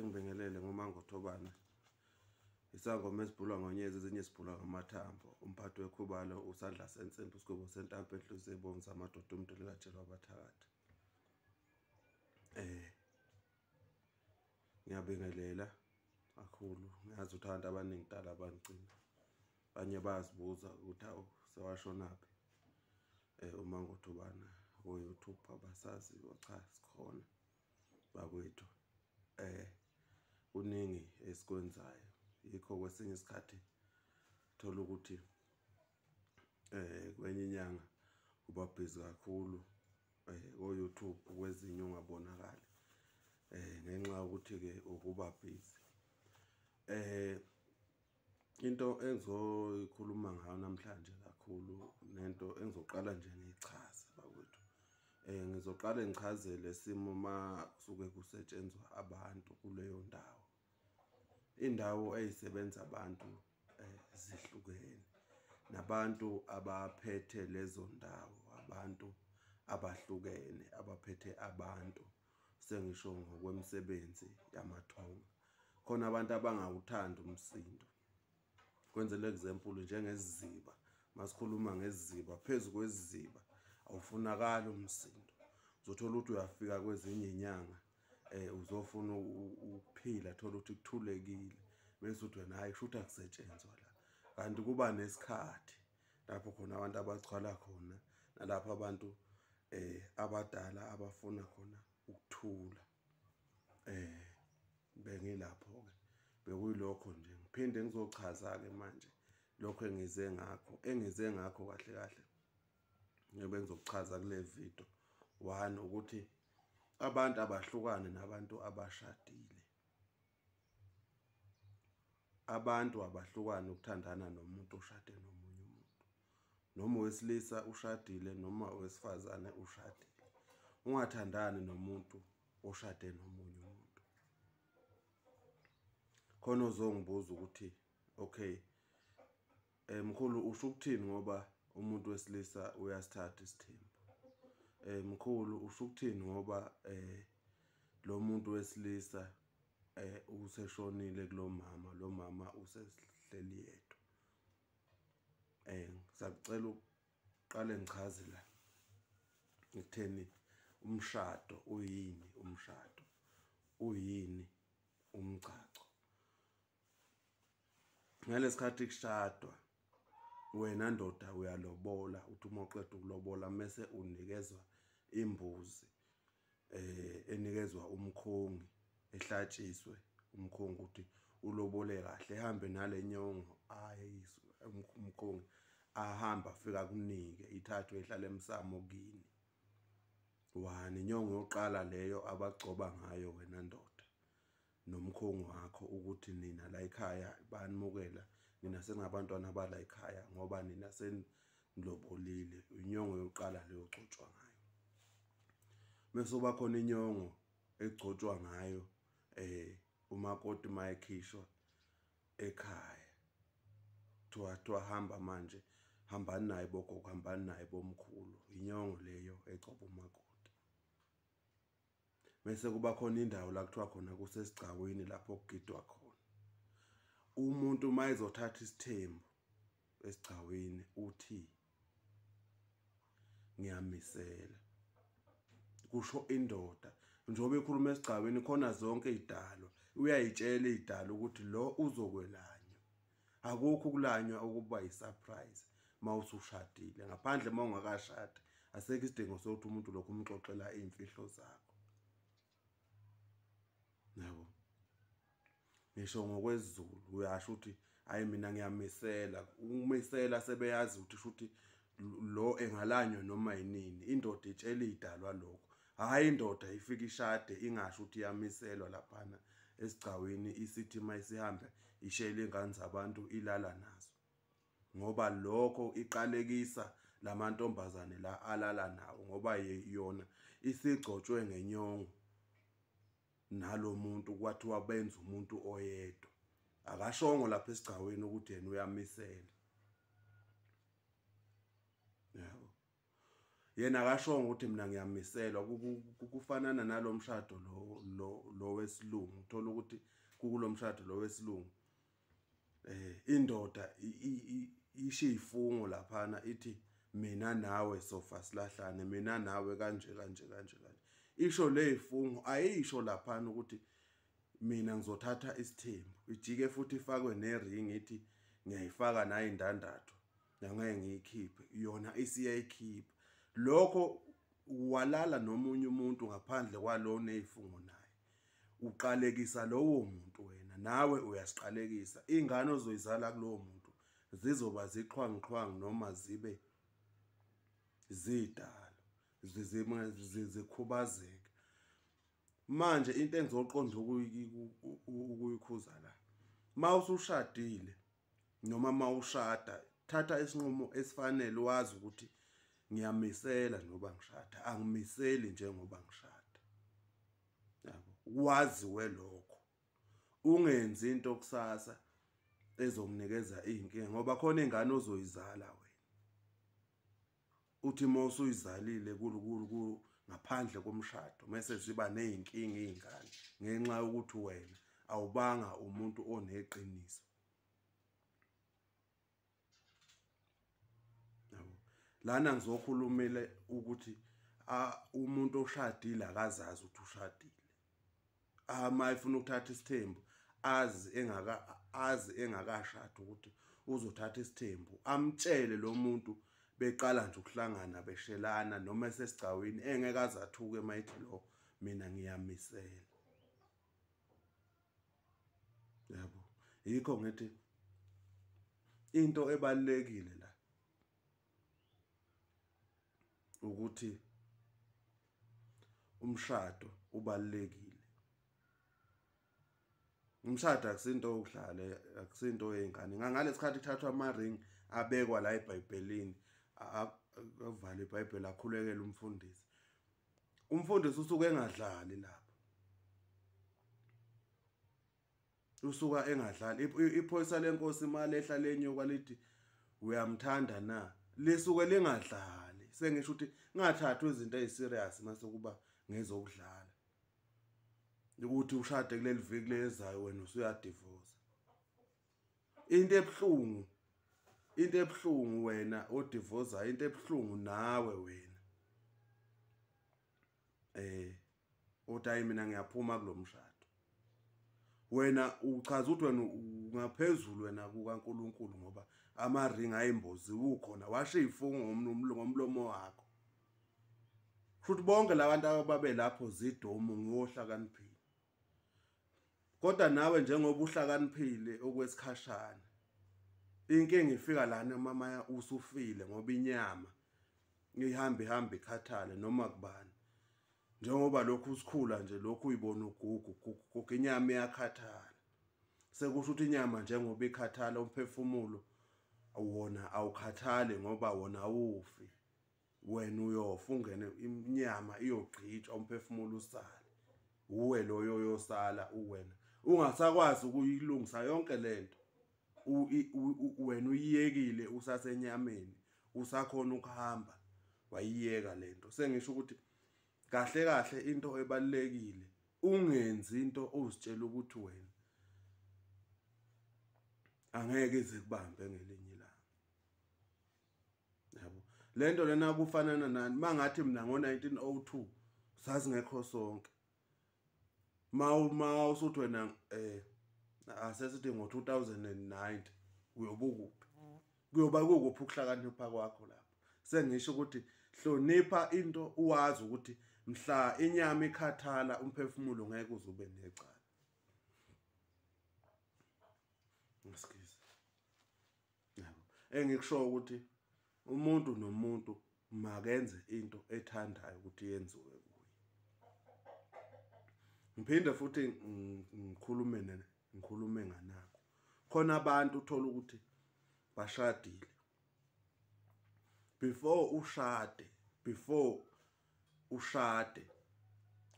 Ngibingelele nguMangothobana. Isangoma esibhulwa ngonyezi, ezinye sibhulwa ngamathambo. Umphathi wekhubalo, usandla sensimbi, isigubo sentambo, enhliziyo ebomvu, amadoda umntu likatshelwa abathakathi. Ngiyabingelela kakhulu. Ngiyazi ukuthi abantu abaningi kudala bangigcina. Abanye bayazibuza ukuthi hawu, sewashonaphi uMangothobana ko-YouTube, abasaziyo. Cha, sikhona bakwethu. Kuningi esikwenzayo, yikho kwesinye isikhathi thola ukuthi kwenye inyanga uba busy kakhulu ko-YouTube, kwezinye ungabonakali ngenxa yokuthi-ke ukuba busy. Into engizoyikhuluma ngayo namhlanje kakhulu, nento engizoqala nje ngiyichaze bakwethu. Ngizoqale ngichaze lesimo uma kusuke kusetshenzwa abantu kuleyo ndawo. Indawo ey'sebenza abantu zihlukene, nabantu abaphethe lezo ndawo, abantu abahlukene abaphethe abantu, sengisho ngokwemisebenzi yamathongo. Khona abantu abangawuthandi umsindo. Kwenzela example, njengesiziba, masikhuluma ngesiziba, phezu kwesiziba awufunakali umsindo. Uzothola ukuthi uyafika kwezinye iy'nyanga uzofuna ukuphila, thola ukuthi kuthulekile, bese uthi wena hhayi, kusho ukuthi akusetshenzwa la. Kanti kuba nesikhathi lapho khona abantu abagcwala khona, nalapho abantu abadala abafuna khona ukuthula. Bengilapho-ke, bekuyilokho nje. Ngiphinde ngizochaza-ke manje lokho engize ngakho, kahle kahle ngiyobe ngizokuchaza kule video. One, ukuthi abantu abahlukane nabantu abashadile. Abantu abahlukane ukuthandana nomuntu oshade nomunye umuntu, noma owesilisa ushadile, noma owesifazane ushadile. Ungathandani nomuntu oshade nomunye umuntu. Khona ozongibuza ukuthi okay, mkhulu usho ukuthini ngoba umuntu wesilisa uyasithatha isithembu? Mkhulu usho ukuthini ngoba lo muntu wesilisa useshonile kulo mama, lo mama usehleli yedwa? Ngisacela ukuqale ngichaze la ekutheni umshado uyini, umshado uyini, umgcagco. Ngalesikhathi kushadwa, wena ndoda uyalobola, uthi uma uqeda ukulobola mese unikezwa imbuzi enikezwa umkhongi, ehlatshiswe umkhongi ukuthi ulobole kahle, ehambe nale nyongo ayiswe umkhongi, ahamba afika kunike, ithathwe ihlale emsamo kini. One, inyongo yokuqala leyo abagcoba ngayo wena ndoda nomkhongi wakho, ukuthi nina la ekhaya banimukela, nina sengabantwana bala ekhaya ngoba nina senilobolile. Inyongo yokuqala leyo ogcotshwa ngayo. Mese kuba khona inyongo egcotshwa ngayo umakoti mayekhishwa ekhaya, kuthiwa hamba manje, hambani naye bogogo, hambani naye bomkhulu. Inyongo leyo egcoba umakoti. Mese kuba khona indawo la kuthiwa khona kusesigcawini, lapho kugidwa khona. Umuntu uma ezothatha isithembu esigcawini uthi ngiyamisela, kusho indoda. Njengoba ekhuluma esigcawini khona zonke iy'dalwa, uyayitshela iy'dalwa ukuthi lo uzokwelanywa. Akukho ukulanywa ukuba yi-surprise uma usushadile, ngaphandle uma ungakashadi asekho isidingo sokuthi umuntu lokhu umxoxela iy'mfihlo zakho. Yabo, ngisho ngokwesiZulu uyasho ukuthi hhayi, mina ngiyamisela. Ukumisela sebeyazi ukuthi shuthi lo engalanywa noma yinini. Indoda itshela iy'dalwa lokho, hhayi indoda ifike ishade ingasho ukuthi iyamiselwa laphana esigcawini, isithi uma isihambe ishele iy'ngane zabantu ilala nazo, ngoba lokho iqalekisa lamantombazane la alala nawo, ngoba yona isigcotshwe ngenyongo nalo muntu, kwathiwa benza umuntu oyedwa. Akashongo lapha esigcawini ukuthi yena uyamisela. Yabo, yena akashongo ukuthi mina ngiyamiselwa. Kufanana nalo mshado lo lo wesilungu, uthola ukuthi kukulomshado lo wesilungu indoda isho ifungo laphana ithi mina nawe sofa silahlane, mina nawe kanje kanje kanje kanje. Isho leyifungo, ayisho laphana ukuthi mina ngizothatha isithembu, ijike futhi ifakwe nering ithi ngiyayifaka nayo indandatho, angeke ngiyikhiphe, yona isiyayikhipha. Lokho walala nomunye umuntu ngaphandle kwalona eyifungo naye, uqalekisa lowo muntu wena, nawe uyasiqalekisa. Ingane ozoyizala kulowo muntu zizoba ziqhwangiqhwangi noma zibe zidalo, zikhubazeke. Manje into engizoqonda ukuyikhuza la, mawusushadile noma mawushada, thatha isinqumo esifanele, wazi ukuthi ngiyamisela njengoba ngishada, angimiseli njengoba ngishada. Yabo, waziwe lokho, ungenzi into kusasa ezokunikeza iy'nkinga, ngoba khona ingane ozoyizala wena, uthi uma usuyizalile ngaphandle komshado mase ziba ney'nkinga iy'ngane ngenxa yokuthi wena awubanga umuntu oneqiniso. Lana ngizokhulumela ukuthi umuntu oshadile akazazi ukuthi ushadile. Uma efuna ukuthatha isithembu azi engakashadi ukuthi uzothatha isithembu, amtshele lo muntu beqala nje ukuhlangana beshelana noma esesigcawini, engeke aze athuke mayithi lo mina ngiyamisela. Yabo, yikho ngithi into ebalulekile la ukuthi umshado ubalulekile. Umshado akusinto yokudlala, akusinto yey'ngane. Ngalesikhathi kuthathwa ama-ring abekwa la eBhayibhelini, avale iBhayibheli akhulekele umfundisi. Umfundisi usuke engadlali lapho, usuka engadlali. Iphoyisa lenkosi imali ehla lenyuka lithi uyamthanda na, lisuke lingadlali. Sengisho ukuthi ngathathwa izinto eziserious mase kuba ngezokudlala, ukuthi ushade kuleli viki lezayo wena usuyadivorce. Into ebuhlungu, into ebuhlungu wena odivorce, into ebuhlungu nawe wena uthi hayi mina ngiyaphuma kulomshado. Wena uchaza ukuthi wena ungaphezulu wena kukaNkuluNkulu, ngoba amaringi ayimbozi ukhona, washo ifungo ngomlomo wakho. Futhi bonke labantu ababe lapho zidomu ngohlakaniphile. Kodwa nawe njengoba uhlakaniphile okwesikhashana, inkinga ifika lana mama usufile, ngoba inyama ihamba ihamba ikhathale noma kubani. Njengoba lokhu usikhula nje, lokhu uyibona ugugu gugu, inyama iyakhathala. Sekusho ukuthi inyama njengoba ikhathala, umphefumulo wona awukhathali ngoba wona awufi. Wena uyofa ungene, inyama iyogqitshwa, umphefumulo usale. Uwe loyo yosala uwena ungasakwazi ukuyilungisa yonke lento. Wena uyiyekile usasenyameni, usakhona ukuhamba, wayiyeka lento. Sengisho ukuthi kahle kahle into ebalulekile, ungenzi into ozitshela ukuthi wena angeke ize kubambe ngelinye ilanga. Yabo, lento lena kufanana nani mangathi mina ngo-1902 sasingekho sonke. Ma usuthi wena asesithi ngo-2009 uyobukuphi? Kuyoba kukuphi ukuhlakanipha kwakho lapho? Sengisho ukuthi hlonipha into, uwazi ukuthi mhla inyama ikhathala umphefumulo ngeke uzube necala. Excuse. Yabo, engikusho ukuthi umuntu nomuntu makenze into ethandayo ukuthi yenziwe kuye. Ngiphinde futhi ngikhulume nganakho. Khona abantu uthola ukuthi bashadile. Before ushade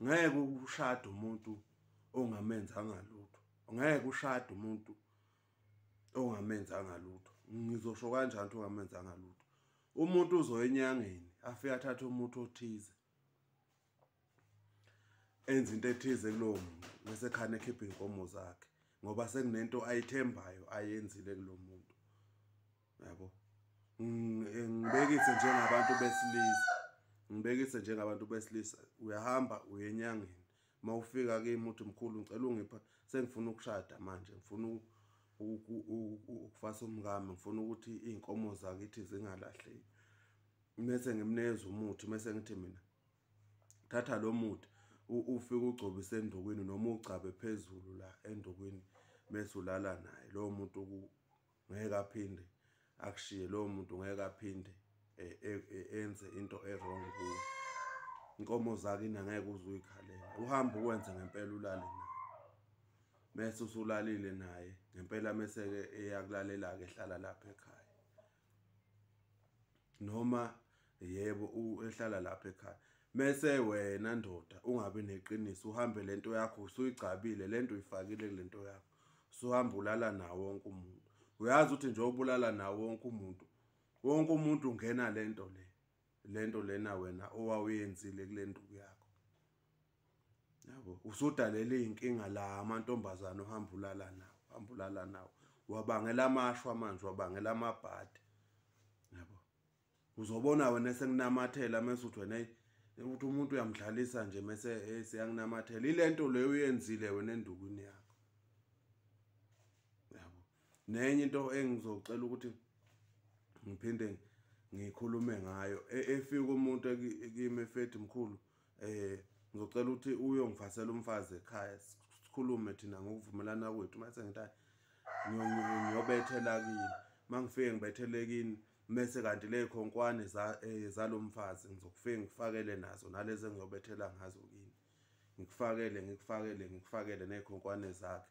ngeke ushade umuntu ongamenzanga lutho. Ngeke ushade umuntu ongamenzanga lutho. Ngizosho kanjani ukuthi ongamenzanga lutho? Umuntu uzoya enyangeni afike athathe umuntu othize, enze into ethize kulowo muntu bese khane ekhipha inkomo zakhe ngoba sekunento ayithembayo ayenzile kulo muntu yabo. Ngibekise njengabantu besilisa, ngibekise njengabantu besilisa, uyahamba uye enyangeni, mawufika kimi uthi mkhulu ngicela ungipha, sengifuna ukushada manje, ngifuna ukufasa umngami, ngifuna ukuthi iy'nkomo zakithi zingalahleki. Mese ngimnikeza umuthi, mese ngithi mina thatha lo muthi ufike ugcobise endukwini noma ugcabe phezulu la endukwini, mese ulala naye. Lowo muntu ngeke aphinde akushiye, lowo muntu ngeke aphinde enze into e-wrong kuwe. Inkomo zakini angeke uze uyikhalele, uhambe ukwenze ngempela ulale naye. Mese usulalile naye ngempela, mese-ke eyakulalela-ke ehlala lapha ekhaya, noma yebo ehlala lapha ekhaya. Mese wena ndoda ungabi neqiniso, uhambe lento yakho usuyigcabile, lento uyifakile kulento yakho, usuhamba ulala nawo wonke umuntu. Uyazi ukuthi njengoba ulala nawo wonke umuntu, wonke umuntu ungena lento le, lento lena wena owawuyenzile kule nduku yakho yabo. Usudalela iy'nkinga la amantombazane ohamba ulala nawo, uhamba ulala nawo, wabangela amashwa manje, wabangela amabhadi yabo. Uzobona wena sekunamathela mese uthi wena ukuthi umuntu uyamdlalisa nje mese siyanginamathela ilento leyo uyenzile wena endukwini yakho yabo. Nenye into engizocela ukuthi ngiphinde ngikhulume ngayo, efika umuntu kimi efethi mkhulu, ngizocela ukuthi uyongifasela umfazi ekhaya, sikhulume thina ngokuvumelana kwethu. Mase ngithi ngiyobethela kini, mangifike ngibethele kini, mese kanti le khonkwane zalomfazi ngizokufika ngifakele nazo nalezi engiyobethela ngazo kini, ngikufakele ngikufakele ngikufakele nezikhonkwane zakhe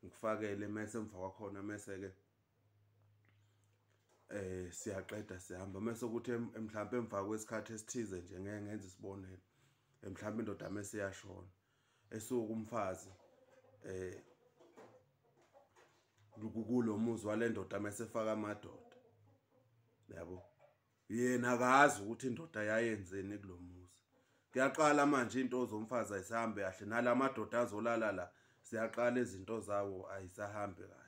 ngikufakele, mese emva kwakhona mese ke siyaqeda sihamba. Mase ukuthi mhlawumbe emva kwesikhathi esithize nje, ngeke ngenze isibonelo, mhlawumbe indoda mase iyashona, esuka umfazi kulo muzi wale ndoda mase efaka amadoda yabo. Yena akazi ukuthi indoda yayenzeni kulo muzi. Kuyaqala manje into zomfazi ayisahambe kahle, nalamadoda azolala la siyaqala izinto zawo ayisahambi kahle.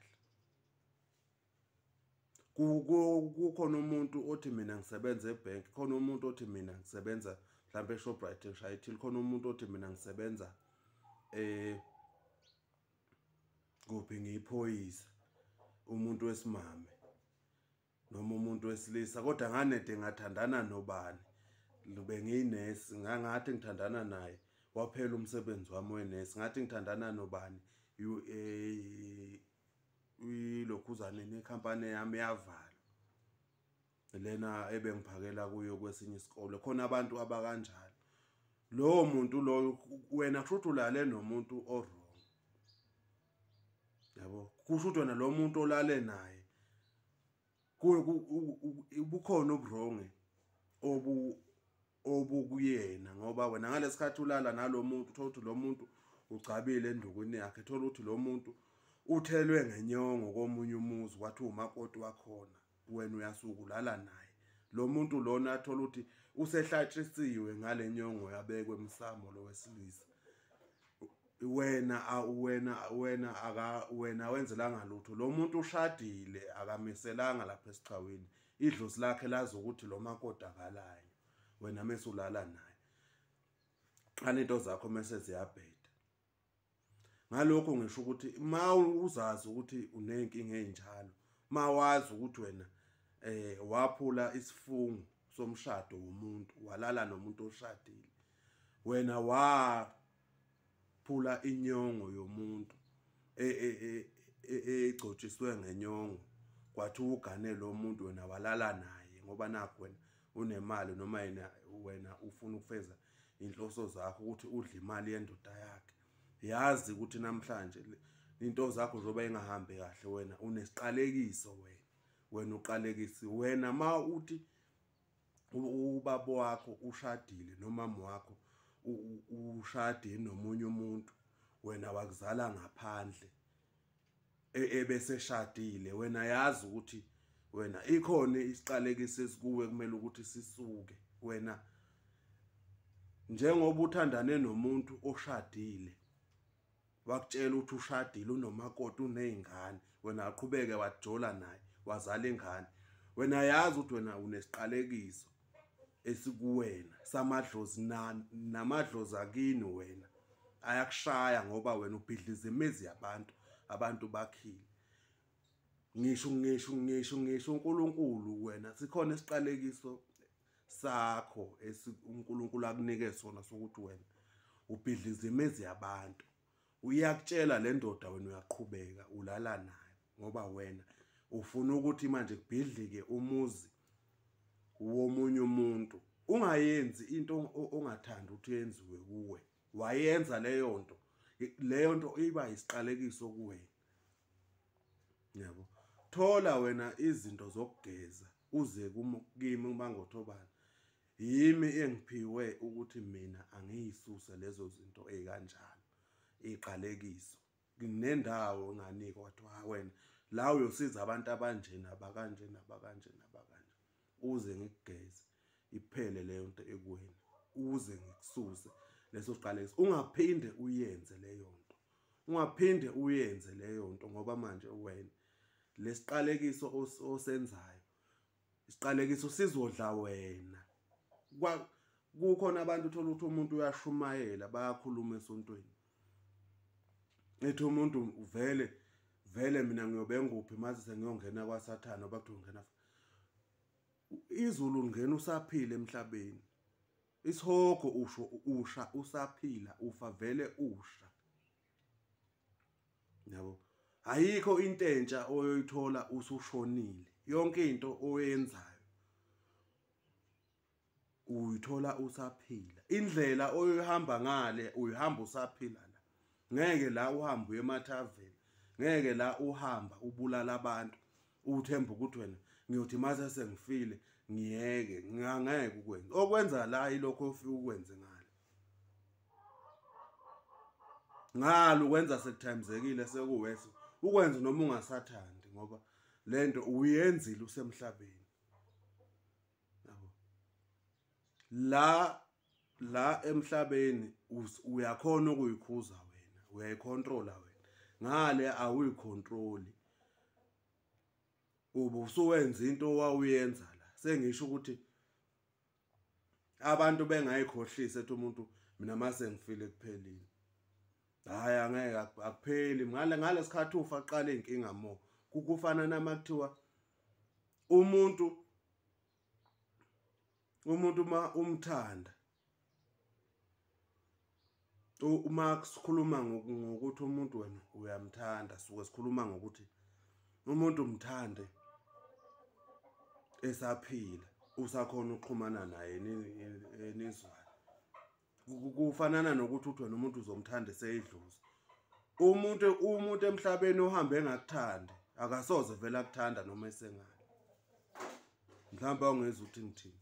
Kukhona umuntu othi mina ngisebenza ebank, khona umuntu othi mina ngisebenza mhlawumbe eShoprite ngishayithile, khona umuntu othi mina ngisebenza kuphi ngiyiphoyisa, umuntu wesimame noma umuntu wesilisa, kodwa nganede ngathandana nobani, bengiyinesi, ngangathi ngithandana naye waphela umsebenzi wami wenesi, ngathi ngithandana nobani ilokhuzane nekhampani yami yavalwa lena ebengiphakela kuyo kwesinye isikole. Khona abantu abakanjalo. Lowo muntu loyo wena kusho ukuthi ulale nomuntu o-wrong yabo, kusho ukuthi wena lo muntu olale naye bukhona ubu-wrong obukuyena, ngoba wena ngalesikhathi ulala nalo muntu uthola ukuthi lo muntu ugcabile endukwini yakhe, thola ukuthi lo muntu uthelwe ngenyongo komunye umuzi kwathi umakoti wakhona, wena uyasuka ulala naye. Lo muntu lona athola ukuthi usehlatshisiwe ngale nyongo yabekwe emsamo lo wesilisa. Wena wena wena aka wena wenzelanga lutho, lo muntu ushadile akamiselanga lapha esichawini, idlozi lakhe lazi ukuthi lo makoti akalayo, wena mase ulala naye, qala into zakho mase ziyabheda. Ngalokho ngisho ukuthi ma uzazi ukuthi unenkinga enjalo, mawazi ukuthi wena waphula isifungo somshado womuntu, walala nomuntu oshadile, wena waphula inyongo yomuntu egcotshiswe ngenyongo, kwathi ugane lo muntu wena walala naye ngoba nakho wena unemali, noma yena wena ufuna ukufeza inhloso zakho ukuthi udle imali yendoda yakhe. Yazi ukuthi namhlanje into zakho zoba ingahambi kahle, wena unesiqalekiso, wena wena uqalekisi wena. Ma uthi ubaba wakho ushadile nomama wakho ushade nomunye umuntu, wena wakuzala ngaphandle ebese shadile, wena yazi ukuthi wena ikhona isiqalekiso esikuwe kumele ukuthi sisuke. Wena Njengoba uthandane nomuntu oshadile, wakutshela ukuthi ushadile, unomakoti, uney'ngane, wena aqhubeke wajola naye, wazala ingane. Wena yazi ukuthi wena unesiqalekiso esikuwena samadlozi, namadlozi akini wena ayakushaya ngoba wena ubhidliza imizi yabantu, abantu bakhile. Ngisho ngisho ngisho ngisho uNkulunkulu wena sikhona isiqalekiso sakho uNkulunkulu akunike sona sokuthi wena ubhidliza imizi yabantu. Uyakutshela le ndoda, wena uyaqhubeka ulala nayo ngoba wena ufuna ukuthi manje kubhidlike umuzi womunye umuntu. Ungayenzi into ongathandi ukuthi yenziwe kuwe. Wayenza leyo nto, leyo nto iba isiqalekiso kuwena. Yabo, thola wena izinto zokugeza uze kimi uMangothobana. Yimi engiphiwe ukuthi mina angiyisuse lezo zinto ezikanjalo, iqalekiso. Nginendawo enganikwa kwathiwa wena la uyosiza abantu abanjena abakanje nabakanje nabakanje, uze ngikugeze iphele leyo nto ekuwena, uze ngikususe leso siqalekiso. Ungaphinde uyenze leyo nto, ungaphinde uyenze leyo nto, ngoba manje wena lesiqalekiso osenzayo, isiqalekiso sizodla wena. Kukhona abantu uthola ukuthi umuntu uyashumayela, bayakhuluma esontweni, ethi umuntu vele vele mina ngiyobe nguphi mase sengiyongena kwaSathane, ngoba kuthiwa ungena izulu ungena usaphila emhlabeni. Isihogo usho usha usaphila, ufa vele usha. Yabo, ayikho into entsha oyoyithola usushonile. Yonke into oyenzayo uyithola usaphila. Indlela oyohamba ngale uyihamba usaphila la. Ngeke la uhambe uye emathaveni, ngeke la uhamba ubulala abantu uthemba ukuthi wena ngiyothi mase sengifile ngiyeke. Ngangeke ukwenza okwenza la, ilokho ofika ukwenze ngale ngalo ukwenza sekuthayimzekile, sekuwese ukwenza noma ungasathandi, ngoba lento uyenzile usemhlabeni. Yabo, la la emhlabeni uyakhona ukuyikhuza wena, uyayicontrola wena. Ngale awuyicontroli, ube usuwenza into owawuyenza la. Sengisho ukuthi abantu bengayikhohlisa ethi umuntu mina mase ngifile kuphelile. Hayi, angeke akupheli. Ngale sikhathi ufa aqala inkinga mo. Kufana nama kuthiwa umuntu uma umthanda, uma sikhuluma ngokuthi umuntu wena uyamthanda, suke sikhuluma ngokuthi umuntu umthande esaphila, usakhona ukuxhumana naye nizwane. Kufanana nokuthi uthi wena umuntu uzomthanda eseyidlozi. Umuntu emhlabeni ohambe engakuthandi akasoze vele akuthanda noma esengale. Mhlawumbe awungezwa ukuthi ngithini.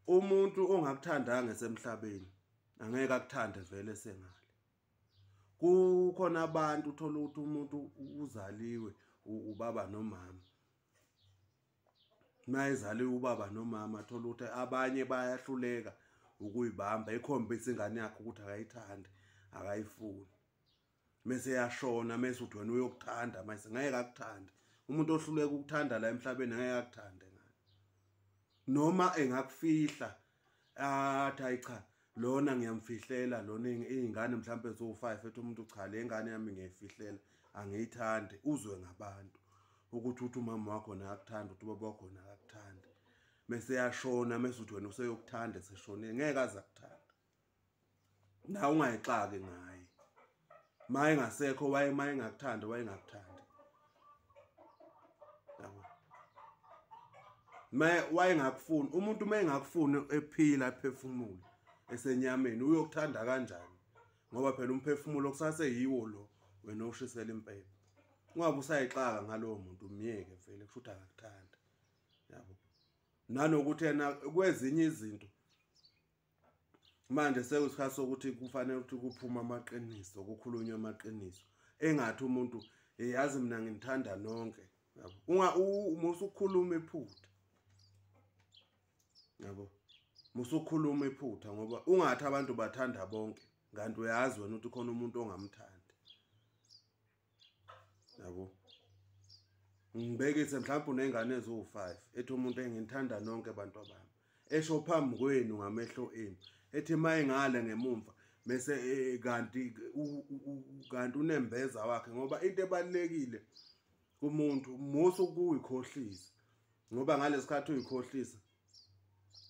Umuntu ongakuthandanga esemhlabeni angeke akuthande vele esengale. Kukhona abantu uthola ukuthi umuntu uzaliwe ubaba nomama, mayezaliwe ubaba nomama thola ukuthi abanye bayahluleka ukuyibamba, ikhombisa ingane yakhe ukuthi akayithandi, akayifuni. Mase yashona, mase uthi wena uyokuthanda, mase ngeke akuthande. Umuntu ohluleka ukuthanda la emhlabeni ngeke akuthande ngani. Noma engakufihla athi hayi cha lona ngiyamfihlela lona, izingane mhlawumbe zo5 ethi umuntu cha le ngane yami ngiyayifihlela angiyithandi, uzwe ngabantu ukuthi uthi umama wakho nakakuthanda, uthi ubaba wakho nakakuthanda. Mase yashona, mase uthi wena useyokuthanda seshonile, ngeke aze akuthanda. Na ungayixaki ngaye. Maye ngasekho waye maye ngakuthanda, waye ngakuthanda. Yabo. Maye waye ngakufuni, umuntu maye ngakufuni ephila ephefumula esenyameni uyokuthanda kanjani? Ngoba phela umphefumulo kusase yiwo lo wena oshisela impepho. Ungabe usayixaka ngalowo muntu, umyeke vele kusho ukuthi akakuthanda. Yabo. Nanokuthi yena kwezinye izinto manje sekuyisikhathi sokuthi kufanele ukuthi kuphume amaqiniso, kukhulunywe amaqiniso. Engathi umuntu yazi mina nginithanda nonke. Yabo. Uma usukhuluma iphutha. Yabo. Musukhuluma iphutha ngoba ungathi abantu bathanda bonke, kanti uyazi wena ukuthi khona umuntu ongamthandi. Yabo, ngibekise mhlawumbe unengane eziwu-5 ethi umuntu engithanda nonke abantu abami, esho phambi kwenu ngamehlo enu, ethi mayengale ngemumva bese kanti unembeza wakhe. Ngoba into ebalulekile kumuntu musu ukuyikhohlisa, ngoba ngalesikhathi uyikhohlisa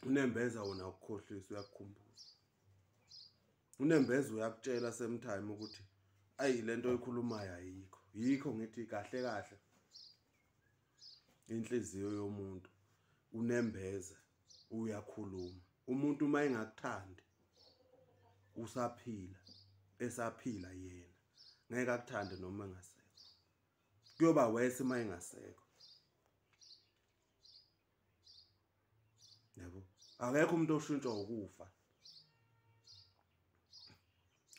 unembeza wona ukukhohlisa, uyakukhumbuza. Unembeza uyakutshela same time ukuthi ayi lento oyikhulumayo ayikho. Yikho ngithi kahle kahle inhliziyo yomuntu unembeza uyakhuluma. Umuntu uma engakuthandi usaphila, esaphila yena ngeke akuthande noma engasekho. Kuyoba worse uma engasekho. Yabo, akekho umuntu oshintshwa ukufa.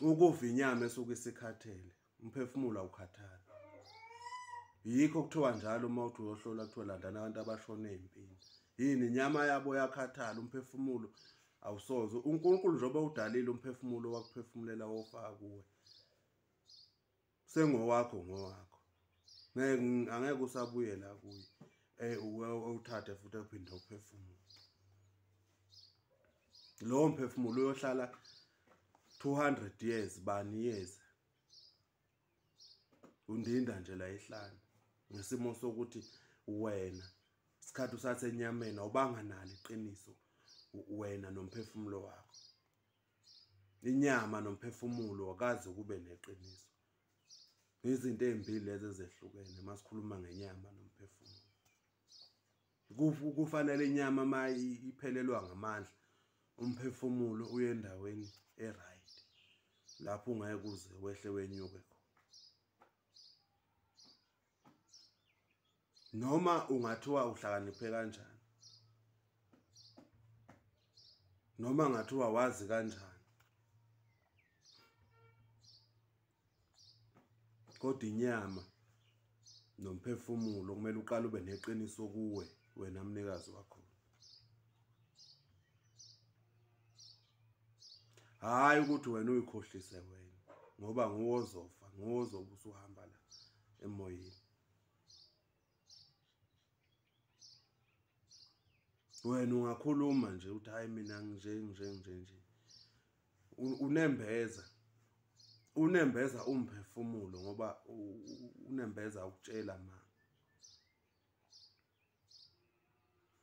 Ukufa inyama esuke isikhathele, umphefumulo awukhathali. Yikho kuthiwa njalo uma uthi uyohlola kuthiwa landana abantu abashone empini. Yini inyama yabo yakhathala, umphefumulo awusoze. uNkulunkulu njengoba udalile umphefumulo wakuphefumulela wofaka kuwe, sengowakho ngowakho, ngeke angeke usabuyela kuye uthathe futhi uphinde uphefumule. Lowo mphefumulo uyohlala 200 years bani years undinda nje la ehlane, ngesimo sokuthi wena isikhathi usasenyameni awubanga nalo iqiniso wena nomphefumulo wakho. Inyama nomphefumulo akaze kube neqiniso. Izinto ezimbili lezi ezehlukene masikhuluma ngenyama nomphefumulo. Kufanele inyama mayiphelelwa ngamandla, umphefumulo uye endaweni e-right lapho ungeke uze wehle wenyuke khona. Noma ungathiwa uhlakaniphe kanjani, noma ngathiwa wazi kanjani, kodwa inyama nomphefumulo kumele uqale ube neqiniso kuwe wena mnikazi wakho. Hayi ukuthi wena uyikhohlise wena, ngoba nguwe ozofa, nguwe ozobe usuhamba la emoyeni. Wena ungakhuluma nje uthi hayi mina nje nje nje nje, unembeza unembeza umphefumulo, ngoba unembeza ukutshela ma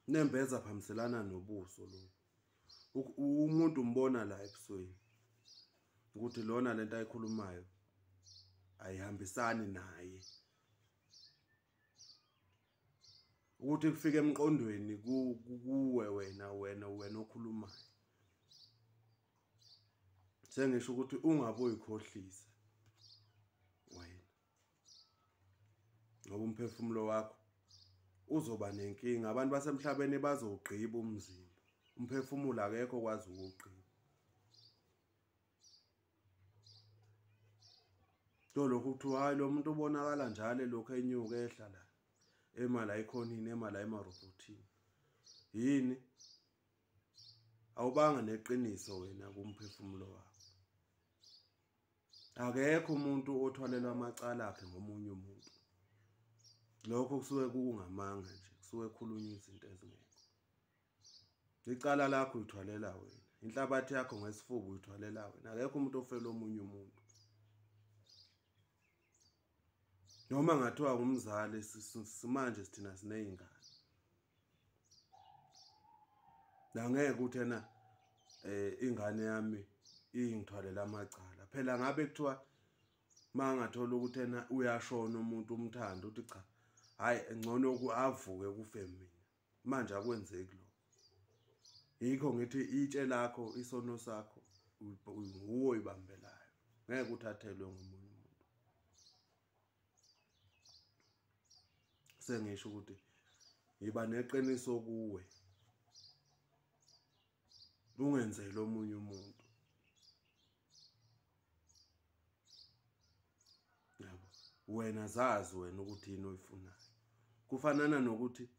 unembeza phambiselana nobuso lo. Umuntu umbona la ebusweni ukuthi lona lento ayikhulumayo ayihambisani naye, ukuthi kufike emqondweni kuwe wena wena wena okhulumayo. Sengisho ukuthi ungabe uyikhohlisa wena, ngoba umphefumulo wakho uzoba nenkinga. Abantu basemhlabeni bazowugqiba umzimba, umphefumulo akekho okwazi ukuwugqiba. Lokhu kuthiwa hayi lo muntu ubonakala njalo lokhu enyuka ehla la, ema la ekhonini, ema la emarobhothini. Yini? Awubanga neqiniso wena kumphefumulo wakho. Akekho umuntu othwalelwa amacala akhe ngomunye umuntu. Lokho kusuke kungamanga nje, kusuke kukhulunywa izinto ezingekho. Icala lakho uyithwalela wena, inhlabathi yakho ngesifuba uyithwalela wena. Akekho umuntu ofela omunye umuntu. Noma ngathiwa ngumzali, simanje sithina sineyingane, angeke ukuthi ena ingane yami ingithwalela amacala. Phela ngabe kuthiwa mangathola ukuthi ena uyashona umuntu umthanda, uthi cha hayi ngcono avuke kufe mina. Manje akwenzeki lokho. Yikho ngithi itshe lakho, isono sakho nguwe oyibambelayo, ngeke uthathelwe ngomunye umuntu. Sengisho ukuthi yiba neqiniso kuwe, ungenzeli omunye umuntu. Yabo, wena zazi wena ukuthi yini oyifunayo. Kufanana nokuthi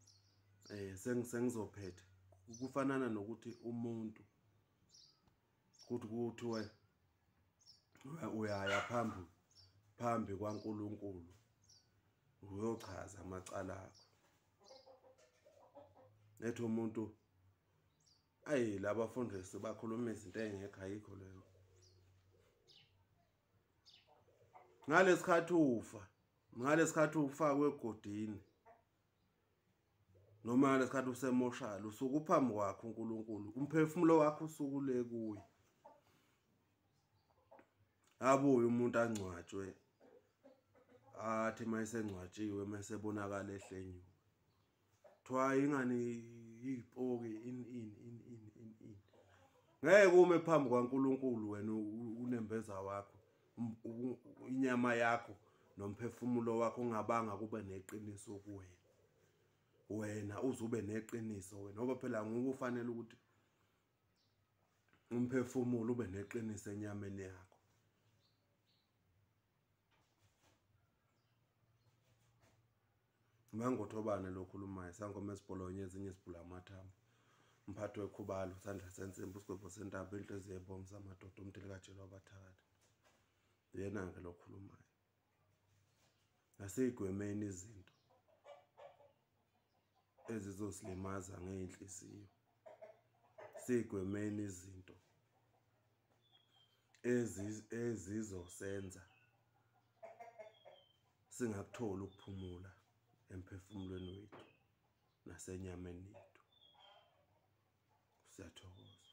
sengizophetha, Kufanana nokuthi umuntu kuthi kuthiwe uyaya phambi kwaNkulunkulu uyochaza amacala akho. Ethi umuntu ayi labafundisi bakhuluma izinto engekho, ayikho leyo. Ngalesikhathi ufa, ngalesikhathi ufakwe egodini noma ngalesikhathi usemoshali, usuke uphambi kwakhe uNkulunkulu, umphefumulo wakho usukule kuye. Abuye umuntu angcwatshwe, athi mayesengcwatshiwe mesebonakala ehlenyuka, kuthiwa ingani ipoki ini ini ini ini ini ini. Ngeke ume phambi kwaNkulunkulu wena unembeza wakho, inyama yakho nomphefumulo wakho ungabanga kube neqiniso kuwena. Wena uzube neqiniso wena, ngoba phela nguwe ufanele ukuthi umphefumulo ube neqiniso enyameni yakho. Mangothobane lokhulumayo, sangoma esibholonye ezinye sibhula amathambo, mphathi wekhubalo, sandla sensimbi, isigwebo sentambo, inhliziyo ebomvu amadoda, umntu wabathakathi. Yena-ke lokhulumayo. Asiyigwemeni izinto ezizosilimaza ngey'nhliziyo, sigwemeni izinto ezizosenza singakutholi ukuphumula emphefumulweni wethu nasenyameni yethu. Siyathokoza.